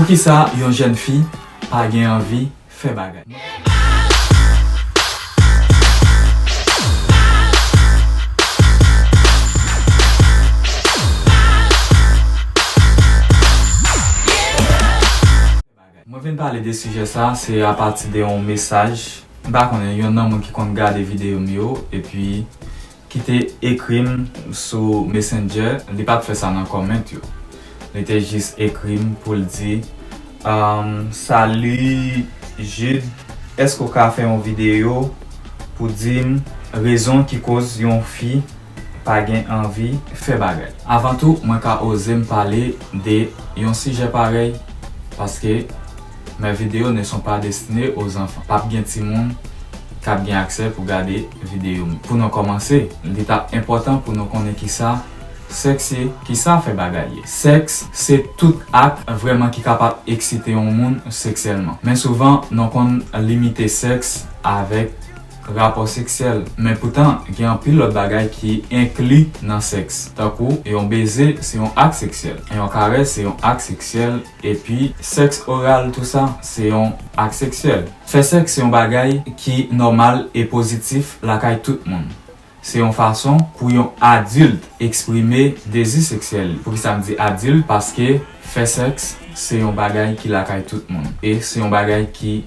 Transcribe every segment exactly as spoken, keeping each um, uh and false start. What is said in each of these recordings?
Poukisa yon jèn fi pa gen anvi fè bagay? Mwen vin pale de sijè sa, se apati de yon mesaj. M pa konnen, yonn nan moun ki konn gade videyo m yo, epi ki te ekri m sou Messenger, li pa t fè sa nan comment yo. Li te jis ekri m pou l di, um, "Salut Jude, èske w ka fè yon videyo pou di m rezon ki koz yon fi pa gen anvi fè bagay?" Avan tou, mwen ka oze m pale de yon sijè parèy, paske mes vidéos ne sont pas destinées aux enfants. P ap gen timoun k ap gen aksè pou gade videyo m. Pou nou kòmanse, li t ap enpòtan pou nou konnen kisa sèks ye, kisa fè bagay ye. Sèks se tout ak vrèman ki kapab eksite yon moun seksyèlman. Men souvan, nou konn limite sèks avèk rapò seksyèl. Men poutan, gen anpil lòt bagay ki enkli nan sèks. Tankou, yon beze se yon ak seksyèl. Yon karès se yon ak seksyèl. Epi, sèks oral, tou sa, se yon ak seksyèl. Fè sèks se yon bagay ki nòmal e pozitif lakay tout moun. Se yon fason pou yon adilt eksprime dezi seksyèl li. Poukisa m di adilt? Paske fè sèks se yon bagay ki lakay tout moun. E se yon bagay ki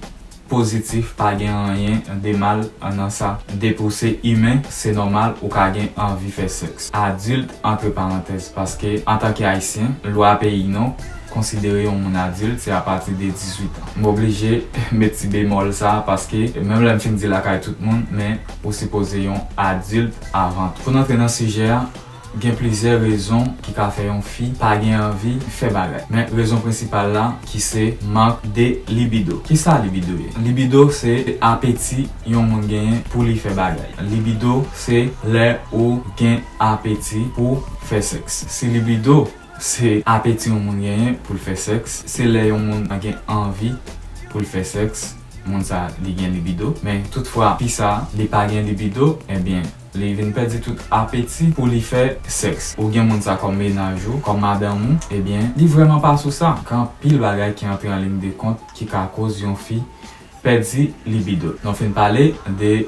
pozitif, pa gen anyen de mal nan sa. Depi w se imen, se nòmal ou ka gen anvi fè sèks. Adilt, antre parantèz, paske antanke Ayisyen, lwa peyi nou konsidere yon moun adilt se apati de dizuit an. M oblije met ti bemòl sa, paske menm lè m fin di lakay tout moun, men ou sipoze yon adilt avan tou. Pou n antre nan sijè a, gen plizyè rezon ki ka fè yon fi pa gen anvi fè bagay. Men rezon prensipal la, ki se mank de libido. Kisa libido ye? Libido se apeti yon moun genyen pou li fè bagay. Libido se lè ou gen apeti pou fè sèks. Si libido se apeti yon moun genyen pou l fè sèks, se lè yon moun gen anvi pou l fè sèks, moun sa li gen libido. Men toutfwa, fi sa li pa gen libido, ebyen, li vin pèdi tout apeti pou li fè sèks. Ou gen moun sa kòm mennaj ou, kòm madanm ou, ebyen, li vrèman pa sou sa. Gen anpil bagay ki antre an liy de kont ki ka koz yon fi pèdi libido. Nou fin pale de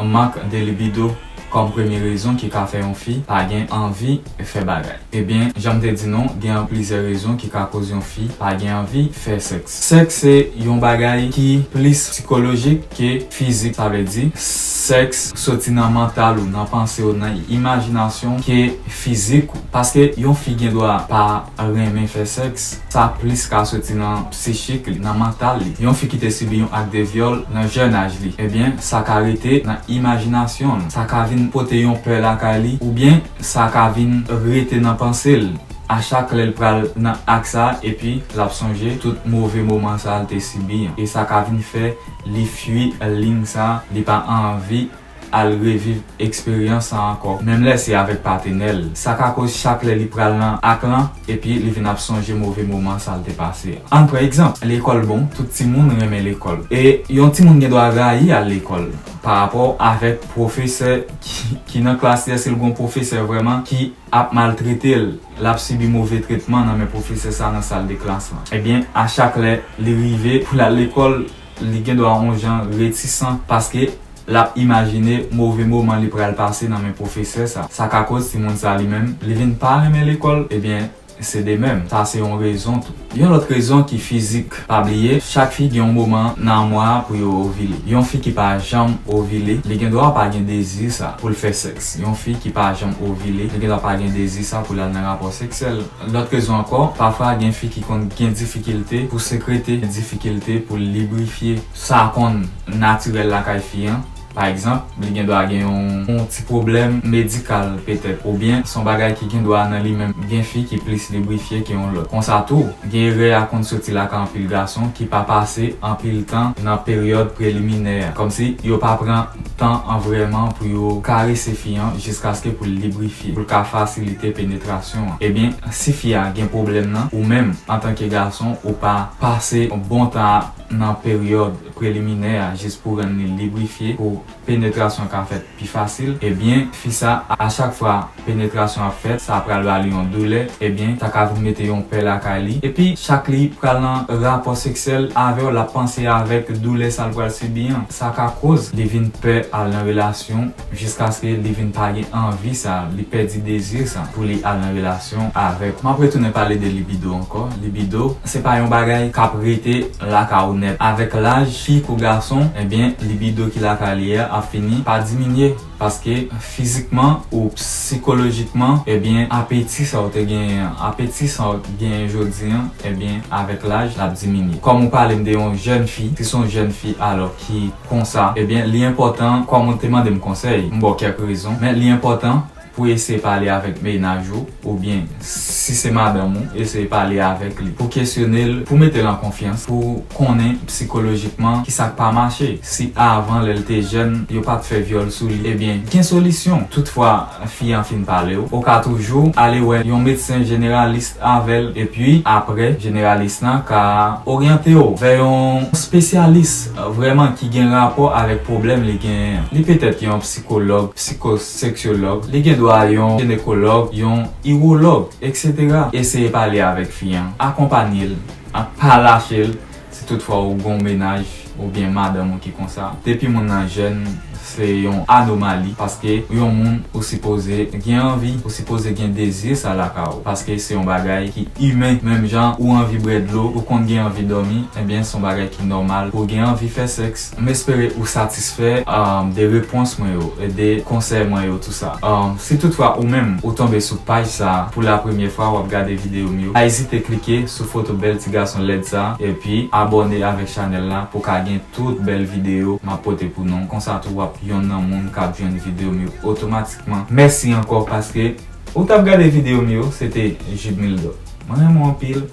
mank de libido kòm premye rezon ki ka fè yon fi pa gen anvi fè bagay. Ebyen, jan m te di nou, gen plizyè rezon ki ka koz yon fi pa gen anvi fè sèks. Sèks se yon bagay ki plis sikolojik ke fizik. Sa vle di, sèks soti nan mantal ou, nan panse w, nan imajinasyon ke fizik ou. Paske yon fi gen dwa pa renmen fè sèks, sa plis ka soti nan psichik li, nan mantal li. Yon fi ki te sibi yon ak de vyòl nan jèn aj li, ebyen, sa ka rete nan imajinasyon l. Sa ka vin pote yon pè lakay li, oubyen sa ka vin rete nan panse l. A chak lè l pral nan ak sa, epi l ap sonje tout move moman sa l te sibi an. E sa ka vin fè li fui liy sa, li pa anvi al reviv eksperyans sa ankò, menm lè se avèk patenè l. Sa ka koz chak lè li pral nan ak lan, epi li vin ap sonje move moman sa l te pase a. Ann pran egzanp, lekòl bon, tout timoun renmen lekòl. E yon timoun gen dwa rayi al lekòl parapò avèk pwofesè ki, ki nan klas li, si l gon pwofesè vrèman ki ap maltrete l, l ap sibi move tretman nan men pwofesè sa nan sal de klas lan. Ebyen, a chak lè li rive pou l al lekòl, li gen dwa yon jan retisan paske l ap imajine move moman li pral pase nan men pwofesè sa. Sa ka koz timoun sa li menm, li vin pa renmen lekòl, ebyen, se de menm. Sa se yon rezon tou. Yon lòt rezon ki fizik, pa bliye, chak fi gen yon moman nan mwa a pou yo ovile. Yon fi ki pa janm ovile, li gen dwa pa gen dezi sa pou l fè sèks. Yon fi ki pa janm ovile, li gen dwa pa gen dezi sa pou l al nan rapò seksyèl. Lòt rezon ankò, pafwa gen fi ki konn gen difikilte pou sekrete, difikilte pou librifye. Sa konn natirèl lakay fi an. Pa egzanp, li gen dwa gen yon, yon ti pwoblèm medikal petèt, oubyen se yon bagay ki gen dwa nan li menm. Gen fi ki plis librifye ke yon lòt. Konsa tou, gen erè a konn soti lakay anpil gason ki pa pase anpil tan nan peryòd preliminè a. Kòmsi yo pa pran tan an vrèman pou yo karese fi an jiskaske pou l librifye, pou l ka fasilite penetrasyon an. Ebyen, si fi a gen pwoblèm nan, ou menm, antanke gason, ou pa pase bon tan a nan peryòd preliminè a, jis pou rann li librifye, pou penetrasyon ka fèt pi fasil, ebyen, fi sa, a chak fwa penetrasyon ap fèt, sa pral ba li yon doulè, ebyen, sa ka vin mete yon pè lakay li. Epi, chak li pral nan rapò seksyèl avè w, l ap panse avèk doulè sa l pral sibi an. Sa ka koz li vin pè al nan relasyon jiskaske li vin pa gen anvi sa, li pèdi dezi sa pou li al nan relasyon avèk. M ap retounen pale de libido ankò. Libido, se pa yon bagay k ap rete lakay ou nèt. Avèk laj, fi kou gason, ebyen, libido ki lakay li a ap fini pa diminye. Paske fizikman ou sikolojikman, ebyen, apeti sa ou te genyen an, apeti sa ou genyen jodi an, ebyen, avèk laj, l ap diminye. Kòm ou pale m de yon jèn fi, si se yon jèn fi alò ki konsa, ebyen, li enpòtan, kòm ou te mande m konsèy, m ba w kèk rezon, men li enpòtan pou eseye pale avèk mennaj ou, oubyen si se madanm ou, eseye pale avèk li pou kesyone l, pou mete l an konfyans, pou konnen sikolojikman kisa k pa mache. Si avan, lè l te jèn, yo pa t fè vyòl sou li, ebyen, gen solisyon. Toutfwa, fi an fin pale w, ou ka toujou ale wè yon medsen jeneralis avè l, epi apre, jeneralis lan ka oryante w vè yon espesyalis, vrèman, ki gen rapò avèk pwoblèm li genyen an. Li petèt yon sikològ, psikoseksyològ, li gen dwa yon jinekològ, yon iwològ, etsetera. Eseye pale avèk fi an, akonpanye l, pa lache l. Si toutfwa ou gon mennaj oubyen madanm ou ki konsa, depi moun nan jèn, se yon anomali, paske yon moun ou sipoze gen anvi, ou sipoze gen dezi sa lakay ou, paske se yon bagay ki imen. Menm jan ou anvi bwè dlo, ou konn gen anvi dòmi, ebyen, se yon bagay ki nòmal pou w gen anvi fè sèks. M espere ou satisfè, um, de repons mwen yo, e de konsèy mwen yo, tou sa. Um, si toutfwa ou menm ou tonbe sou paj sa pou la premyè fwa, w ap gade videyo m yo, pa ezite klike sou foto bèl ti gason lèd sa, epi abòne avèk chanèl la pou ka gen tout bèl videyo m ap pote pou nou. Konsa tou, w ap yonn nan moun k ap jwenn videyo m yo otomatikman. Mèsi ankò paske ou t ap gade videyo m yo. Se te Jude Mildor. Mwen renmen w anpil.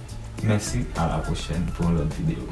Mèsi, a la pwochèn pou yon lòt videyo.